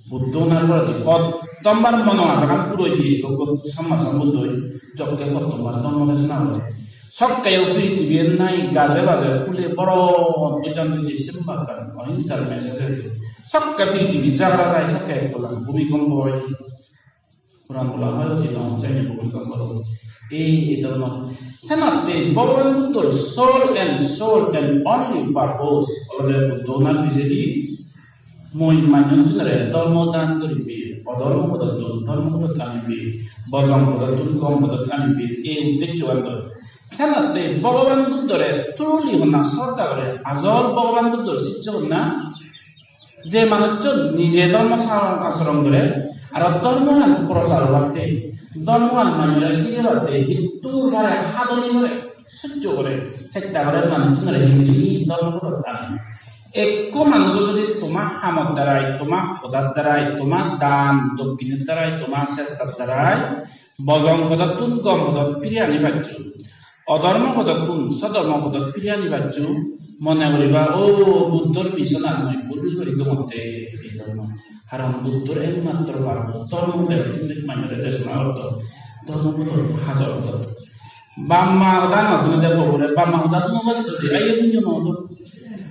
Buddho onar poredi pottombar mono ajagan puro oye, ekko Samma Sambuddho oye, jokke pottombar dhormo desona gore. Sokkeyo prithibiyen nahi gaje baje phule boron ojan didi sembakkan ohingsar message diye. Sokke prithibi jagara jai, sokke ekko lang bhumikompo oye. Puran bola hoy odi no jai bhumikompo oye. Ei, ei dhoronor. Senotte Bhogoban Buddhor sole and sole and only purpose olode Buddho onar pijedi mui manujjunore dhormo dan guribe, odhormo podottun dhormo podot anibe, bojong podottun gom podot anibe, ei uddeccho an doi. Senotte Bhogoban Buddhore truly honna sroddha gore, ajol Bhogoban Buddhor siccho honna, je manucchun nije dhormo acharon, acharon gore, aro dhormogan prochar obatte, dhormogan manjore sigebatte, jiddur pare hadoni gore, sojjo gore, chesta gore manucchunore hingiri dhormo podot ane. Ekko manujo jodi toma hamor darai, toma hodar darai, toma dan dokkiner darai, toma chestar darai bojong podottun gom podot phiri ani paccho, odhormo podottun sodhormo podot phiri ani paccho, mone guriba, o Buddhor mission an mui fulfill guri dongotte ei dhormo. Karon Buddhor ekmatro purpose dhormo bek hintu manjore desona gotton, dhormo podot hajor gotton. Bap ma hoda no sunede pobore, bap ma hoda suno bajei jodi aye punyo no odo.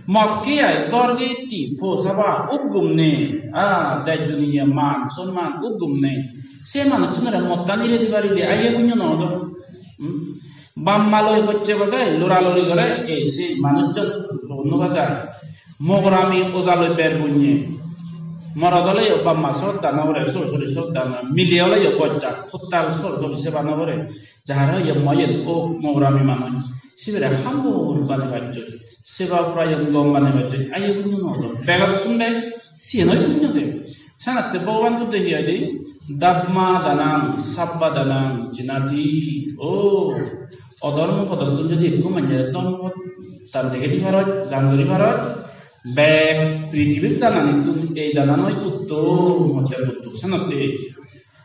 Mot hei ai, ghor giri, po saba, ugum nei, ah, dej duniya, man somman, ugum nei. Se manuchchunore mottan ire di parile aye punyo no odo. Hmm? Bap ma loi hojje bojai, lora lori gore, ei se manuchchun no bajai. Mogorami oja loi ber bunye. Morot oleyo bap ma sroddha no gore, sor sori sroddha no. Mile oleyo bojjak, hottal sor sori seba no gore. Jahare hoye moyen o mogorami manuj, sibere hambur bani pacchoi, seba purayon gom bani pacchoi, aye punyo no odo. Begottun de siyen oi punyo de. Senotte Bhogoban Buddho hi hoide, "Dhamma danang, sabba danang, jinati." O, odhormo podottun jodi ekko manje dhormo podot dan degei di parot, dan guri parot, bek prithibir dananittun ei dananoi uttom hotte uttom. Senotte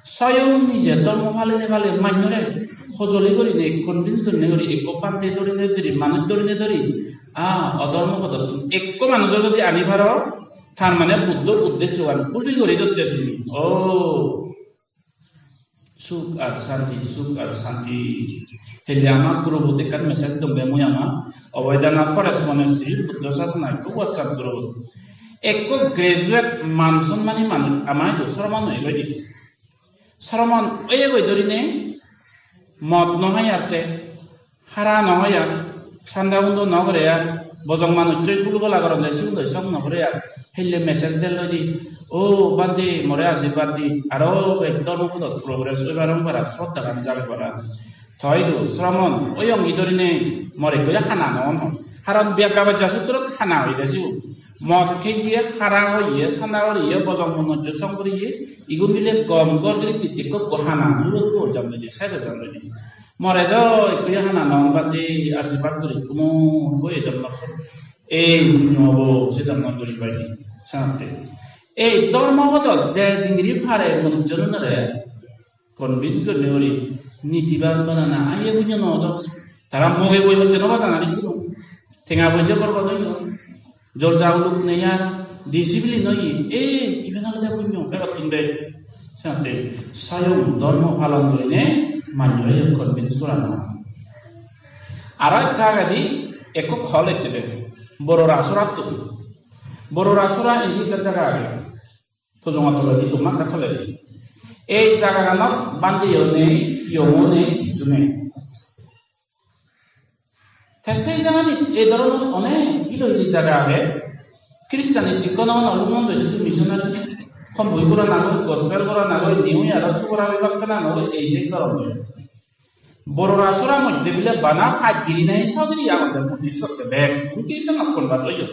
Soyong nije dhormo paline pale manjore hojoli gurinei, convince gurinei guri, ekko bhante dhorine dhori, manuj dhorine dhori, ah, odhormo podottun ekko manujo jodi ani paro, tar mane Buddhor uddessogan fulfill guri dotte tumi. Oh, suk ar santi, suk ar santi. Helle ama group-ot ekkan message dongge mui ama Oboidana Forest Monastery Buddho Sasana ekko WhatsApp group-ot. Ekko graduate man sonmani manuj ama idu sromon oi goi di. Sromon oye goi dorinei, mot no hai ar te, hara no hoi ar, sanda undo no gore ar, bojong manuchchoi gul gola goronde sigun loi song no gore ar, helle message der loi di, "O bhante, more ashirbad di, aro bek dhormo podot progress oi parong para, sroddhagan jage para." Toi do, sromon, oyong i dorinei, more ekko hana no on. Haron Byaggabajja Sutrot hana hoide sigun. Mot heye, hara hoye, sanda goriye, bojong manuchcho song goriye, igun bile gom gor giri titte ekko ekko hana jurot gor jam loide, saido jam loide. More do ekko hana nong bhante, ashirbad guri, kumo, hoi dam nokso. Ei punyo obo, se dam nong guri pai di, sante. Ei dhormo podot je jingiri pare manuchchunore, convince gurinei guri nitiban banana aye punyo no odo. Tara moge boi hojje no bajan ari kuno. Tenga poije gorbo no oye. Jor jaguluk nei ar, discipline no oye. Ei, iben olode punyo, begottun de. Senotte soyong dhormo palon gurinei manjore convince gorana. Aro ekka agedi ekko call ecche de. Borora Sorattun. Borora Sora indi ekkan jaga age. Tojongo toledi, Tomakka toledi. Ei jagaganot bhanteyo nei, piyomo nei, hissu nei. Te sei jaganit ei dhoronor onek hilo hili jaga age. Christianity hono hono luk mondo sidu missionary convoy gorana goi, gospel gorana goi, New Year-ot sugora bebak gorana goi, ei sei dhoronor. Borora Sora moddhe bile bana pach giri nahi so giri agonde Buddhist sotte bek. Unki jon convert oyon.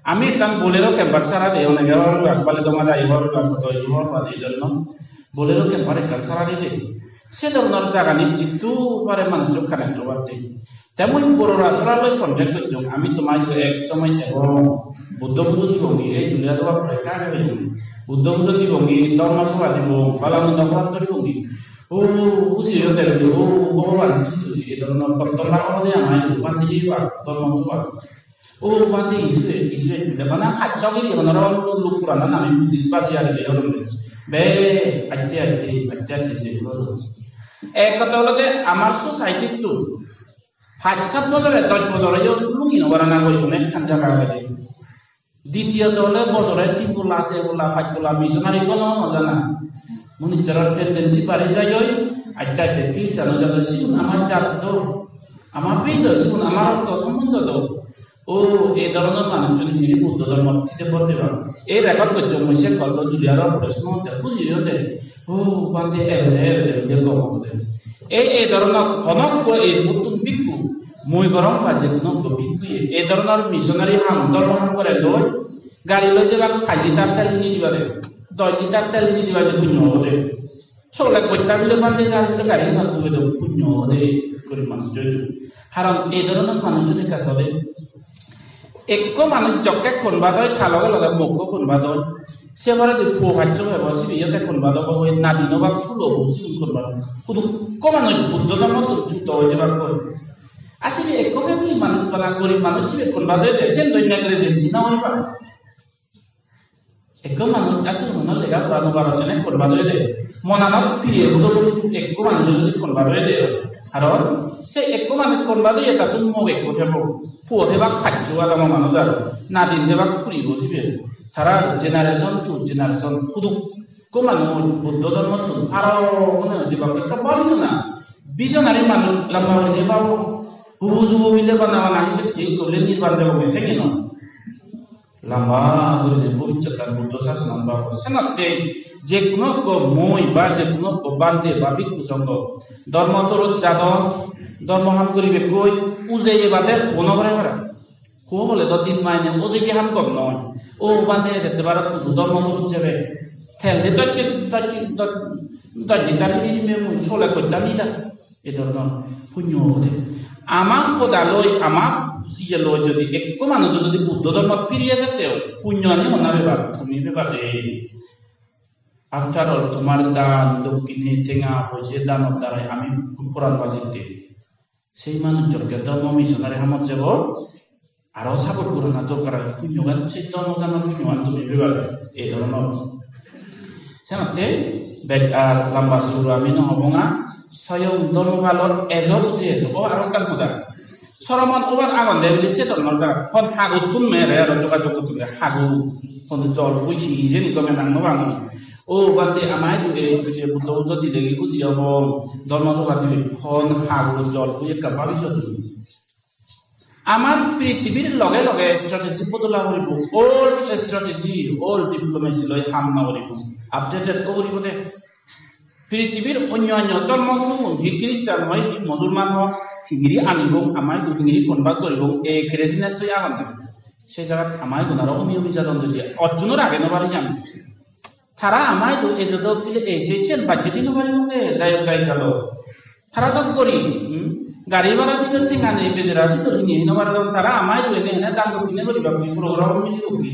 Ami ekkan Bolero camper sara de, onege hobor pebak, Balidoma jai hobor pebak, hodo hobor pebak, ei dhoronor Bolero camper ekkan sara de. Se dhoronor jaganit jiddur pare manuj connect obatte. Te mui Borora Sora loi contact gocchong, ami toma idu ek somoy ebong, Buddho pujo dibongi, ei Julia doba pore ekka age hoyong. Buddho pujo dibongi, dhormo sobha dibong, bala mondo hobat guribongi. O, huji oye de, o, Bhogoban, huji oye, ei dhoronor pottom bhag olode ama idu, bhante bhag, dhormo bhag. O bhante, isu, isu, bana hachcha giri, bana ron luk purana nami Buddhist bhante ari le oronde. Be, atte, atte, atte, atte, je guru. Ek hoda olode, amar society-ttun pach sat bojore, dosh bojore yo lungi no barana gori, onek ekkan jaga agede. Ditiyoto ole bojore tin bolla, ser bolla, pach bolla missionary gono no jana. Munijjoror tendency bari jai oi, aste aste Christian oi jadon, sigun ama jat do, ama pei do, sigun ama rokto sombondo do. O, ei dhoronor manuchchun hingiri Buddho dhormot thide porte pan. Ei record gocchon mui se kollo Juliaro pore sunonde, huji oyode. O, bhante ebede, ebede, ebede gom obode. Ei, ei dhoronor honokko ei Buddhun bhikkhu, mui borong ba je hono ekko bhikkhuye ei dhoronor missionary ham, dhormo ham gore loi, gari loi jebak pach litar tel hini dibade, dosh litar tel hini dibade punyo obode. Sole botta bile bhante jar bile gari hini dibade punyo obode, gurib manuj oidu. Haron ei dhoronor manuchchun ekka sole. Ekko manuj jokke convert oi, ta loge loge mokko convert oi. Se poredi puo paccho pebo, sibe yo te convert obo, oi nadin obak, sulo obo, sigun convert obo. Hudukko manuj Buddho dhormottun chuto oi jebak goi. Ar sibe ekko family manuj bana gorib manuj sibe convert oide, sen do negligence no oi ba. Ekko manuj ase hono lega pora no paron, ene convert oyede. Monanot pire hudo ekko manuj jodi convert oyede. Aro se ekko manuj convert oye, tattun mok ekko thebo. Puo thebak paccho adamo manuj aro. Nadin thebak puribo sibe. Tara generation to generation hudukko manuj Buddho dhormottun aro mone hoi jebak ekka bhal na. Visionary manuj lamba hoine babo. Hubu jubu bile bana bana hiseb je ikko bile nirban jebo, sengi no. Lamba gurinei bobissottan Buddho sasonan babo. Senotte je hono ekko mui ba je hono ekko bhante ba bhikkhu songho dhormo torot jadon, dhormo ham guribekkoi, ujeye bade hono gore para. Ho bole do din maine ujeye ham gom noi. O bhante ejette bara hudu dhormo torot jebe. Tel de doj ke-, doj ke-, doj, doj litar hini hini mui sole gottan ni da. Ei dhoronor punyo obode. Ama hoda loi, ama iye loi jodi ekko manuj jodi Buddho dhormot firi ejette oi, punyo ani honna pebar, tumi pebar de. After all, tomar dan, dokkine, tenga, poije danor darai ami poran bajette. Sei manuj jokke dhormo missionary hamot jebo, aro support gorana dorkar age. Punyogan se dhormo danor punyogan tumi pebar, ei dhoronor. Senotte bej ar lamba suguro ami no hobonga, soyong dhormo palor ejo buji ejo. O aro ekkan hoda. Soromon obar agonde bili se dhoronor dara. Hon hagottun mere aro jogajog gottonde hago. Hon jol bui hi hijeni gome nang no pangor. O bhante, ama idu ei je Buddho pujo dilegi buji obo, dhormo soba dilegi, hon hago jol bui ekka babi sotun. Amar prithibir loge loge strategy bodola poribo, old strategy, old diplomacy loi ham no poribo, updated o poribo de. Prithibir onyo onyo dhormo gurugun, hi Christian hoi, hi Musulman hoi, hingiri anibong, amai idu hingiri convert goribong, ei craziness loi agon de. Se jagat amai igun aro umi umi jadon de, ochchunor age no pari jani. Tara ama idu ejodok bile ei se siyen bacche di no paribonge, dayok dayika lok. Tara dok gori, hmm? Gari bhara dinor tenga nei, bejara sidu hini hei no paron. Tara ama idu ene ene dan dokkine guribak, program mili guri.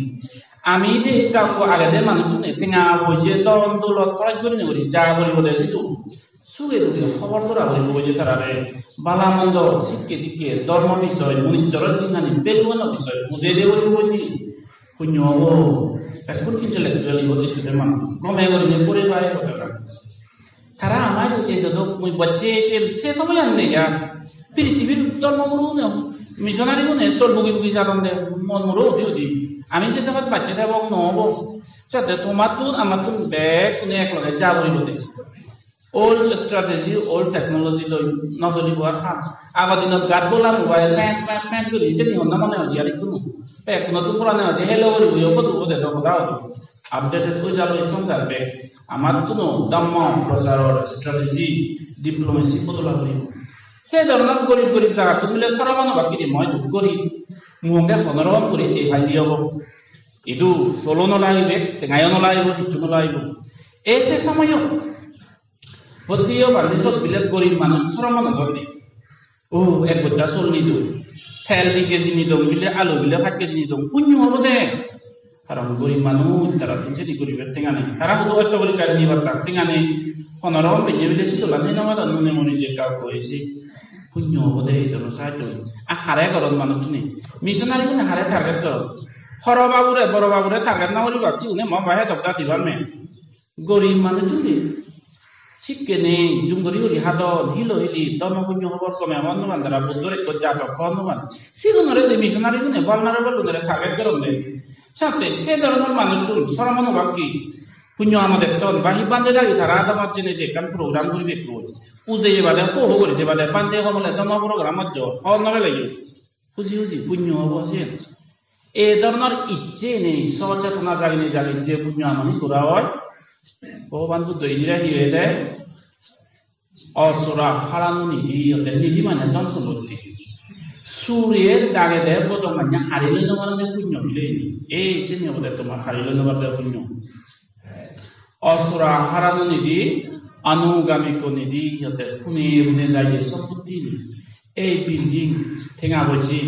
Ami de ekka ekko agede manuchchune tenga poije, dhon doulot horoj gurinei guri, ja guribo de sidu. Suge guri hobor dora guribo je tarare, bala mondo, sikke dikke, dhormo bisoy, munijjoro jinghani, beguno bisoy bujei de guribo je. Punyo obo, bekkun intellectual igun ecchude manuj, gome gurinei pore pai hoda. Tara ama idu ejodok, mui bacche jem, se somoyan nei ar. Prithibir dhormo gurune, missionary gune sol bugi bugi jadon de, mon muro udi udi. Ami se jagat bacche thebong no obo. Sette tomattun amattun bekkune ek loge ja guribo de. Old strategy, old technology loi no cholibo ar ha. Ago dinot gat bola mobile, pen, pen, pen guri, seni honna mone hoide ar ikkunu. Te ekkuno tu purane hoide, hello guri, yo, kodu, ode, do, hoda, hoda. Updated oi jalo, ei songsar bek. Amattuno dhamma procharor strategy, diplomacy bodola guri. Se dhoronor gorib gorib jagattun bile sora mano bakkiri moi gorib. Muonge honoro guri ei paili obo. Idu solo no lagibe, tengayo no lagibo, hissu no lagibo. Ei se somoyot Bhante o bhante, sot bile gorib manuj sora mano dor nei. O, ek bosta sol nidong. Tel di keji nidong bile, alu bile pach keji nidong. Punyo obode. Karon gorib manuj, tara tun seni goribar tenga nei. Tara hudu hosto gori gari nibar tar tenga nei. Hono rokom benne bile sijolan hei no paron, nune mori je ekka ekka oye se. Punyo obode ei dhoronor sahajjo. A hare goron manuchchune? Missionary gune hare target goron? Horo babure, boro babure target no guribak, siune mo bai hedok da dibar me. Gorib manuchchune sikke nei, jum guri guri hadon, hilo hili, dhormo punyo hobor gome hobor no pan, tara Buddhor ekko jadok hobor no pan. Sigunore di missionary gune vulnerable gunore target goronde. Satte se dhoronor manuchchun sorom onobak hi? Punyo amodetton ba hi bhante dagi tara adamot jeinei je ekkan program guribekkoi. Ujeye bade ho ho guri jebade bhante homole dhormo program ojjo hobor no peleyo. Huji huji punyo obo siyen. Ei dhoronor icche nei, sochetono jaginei jaginei je punyo amani gora oi, Bhogoban Buddho indire hi hoide, osura haranu nidhi, hoide nidhi mane dhon sompotti. Suriye dagede bojong manye hari loi no parede punyo bile. Ei sini obode tomar hari loi no parede punyo. Osura haranu nidhi, anugamiko nidhi, hoide pune pune jai je sompotti ni. Ei building, tenga boji,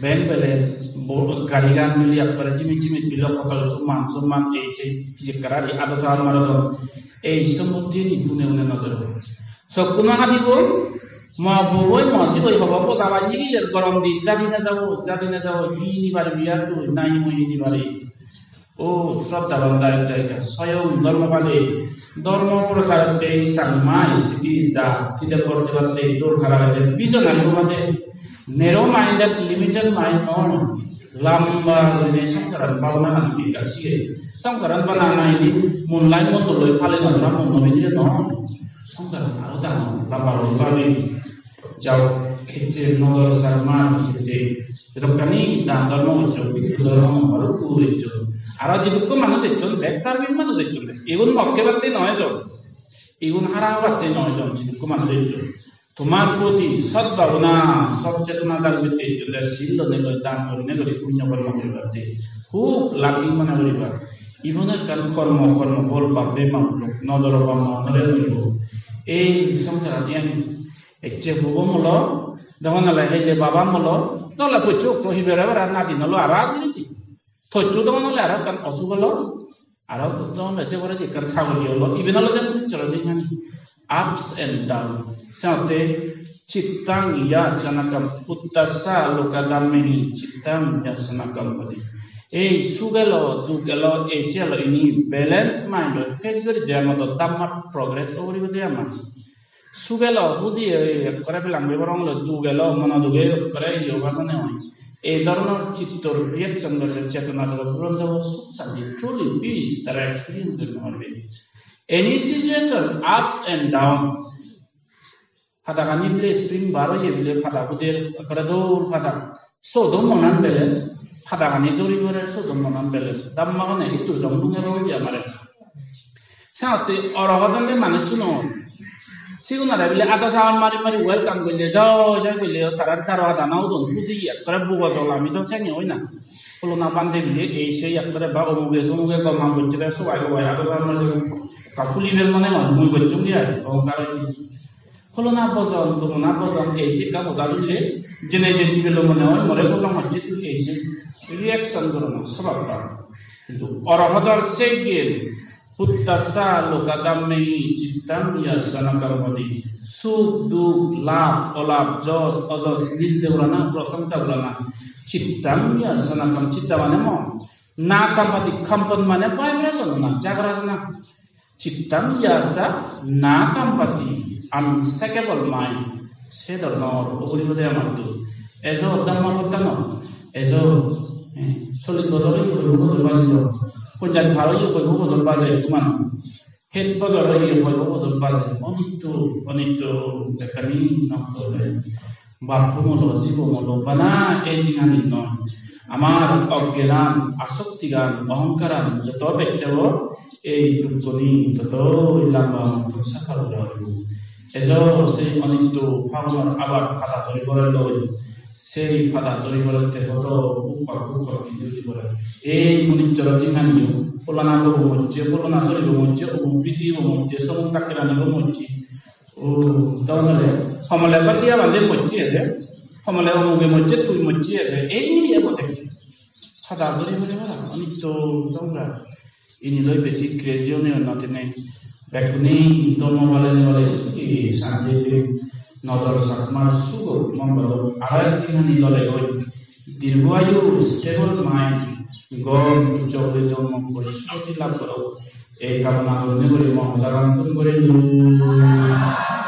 bank balance, bo-, gari gan mili ekkore jimit jimit bilo, hoto somman somman ei sei pijek karari ado jahar maradon. Ei sompotti ni pune pune nojor. Sokkuno hadibo, mo boboi mo jiboi hobo boja bai nigiler gorom din jadi na jabo, jadi na jabo, hi ni paribi ar tui, nahi mui hi ni pari. O sroddhaban dayok dayika, soyong dhormo pade, dhormo prochar otte Changma S T T ja, tide porti batte dor kara otte, visionary obode, narrow minded, limited mind noi, lamba gurinei songsaran bhabana ani ekka siye. Songsaran bana nai di, moonlight mondol loi pale na dora mon noi di no. Songsaran aro dangor, lamba gurinei bhabi. Jao, ecche nodor sarmar ecche, jedokkani dan dhormo goccho, bhikkhu dhormo balukko eccho. Aro jidukko manuj ecchon, bek dharmik manuj ecchon. Igun mokke batte noi jon. Igun hara batte noi jon, jidukko manuj ecchon. Tomar proti sot bhabona, sot chetona jagibatte ecchon, de sil lone loi, dan gorine gori, punyo kormo guribatte. Hub lucky mone guriba. Igun ekkan kormo, kormo phol bhabbe ma ulok, nodor bhabbe ma onore oibo. Ei songsaran iyan Ecche hubo molo, dogana le hele baba molo, dole pucchu ukko hibere bara nadi nolo aro ajuri di. Tochchu dogana le aro ekkan osuk olo, aro dogana le se pore ekkan sagori olo. Iben olode choro jinghani. Ups and down. Saote chittang yasanakam puttassa lokadhammehi chittang yasanakam bodi. Ei suk elo, duk elo, ei se elo ini balance mind oi face gori je modo dhamma progress o gori gode ama. Suk elo, huji oi, ekkore belang bebor ong elo, duk elo, mono duge ekkore iye obar mone oi. Ei dhoronor chittor reaction goribe chetona jagat puron jabo, suk santi, truly peace, tara experience gori no paribe. Any situation, up and down. Padagani bile spring bar oye bile pada huder, ekkore dol pada. Sodom monan bele, padagani jori gore sodom monan bele. Dhamma gane itur dom mune roi amare. Saotte orohodonde manuchchuno. Sigunore bile ada sawan mari mari welcome golle, joi joi golle, tara jaro hadana udon huji ekkore bugo jol ami do seni oi na. Pholona bhante bile ei sei ekkore ba omuge somuge gom ham gocche de sobai sobai ada sawan mari ka puli bel mane mui gocchung de ai, ohongkar oi. Pholona bojon, tomona bojon, ei se ekka hoda hoile, jene je dibelo mone oi, more bojon hocche tui ei se reaction gorana sobab ta. Hintu orohodor se gyan, puttassa lokadhammehi chittang yasanakam bodi. Suk, duk, lab, olab, jos, ojos, ninde gorana, prosongsa gorana. Chittang yasanakam, chitta mane mon. Na kampati, kampon mane vibration na, jagrana. Chittang yasa na kampati, unshakable mind. Se dhoronor uguribode amattu. Ejo Dhamma Pottanot, ejo, eh, chollish bojor oye, hoibo bojor bajilo. Ponjaj par oye, hoibo bojor baje ekku manuj. Het bojor oye, hoibo bojor baje. Onitto, onitto, bekkani nokto oi. Bappo molo, jibo molo, bana ei jinghani noi. Amar oggenan, asoktigan, ohongkaran joto bej thebo, ei dukkoni totoi lamba monto suffer gora puribo. Ejo sei onitto pagonor abar pada jori porelloi. Sei pada jori porette hodo buk bak buk bak jori pore. Ei municchoro jinghaniyo, pholona guru mocche, pholona soribo mocche, omuk bisibo mocche, somuk dakkeranibo mocche. O, dogana le, homole gor diya bande mocche eje, homole omuge mocche, tui mocche eje, ei niye bode. Pada jori bole para, onitto songsar. Ini loi besi crazy one oi no tene. Bekkune dhorom pale ne pale sugi santi. Nojor Chakmar sugo mongolok aro ek jinghani lole goi. Dirgho ayu, stable mind, gom, uccho guri jonmo goi sugoti lab gorok. Ei kamona gurinei guri mo hodagan thum guri dun.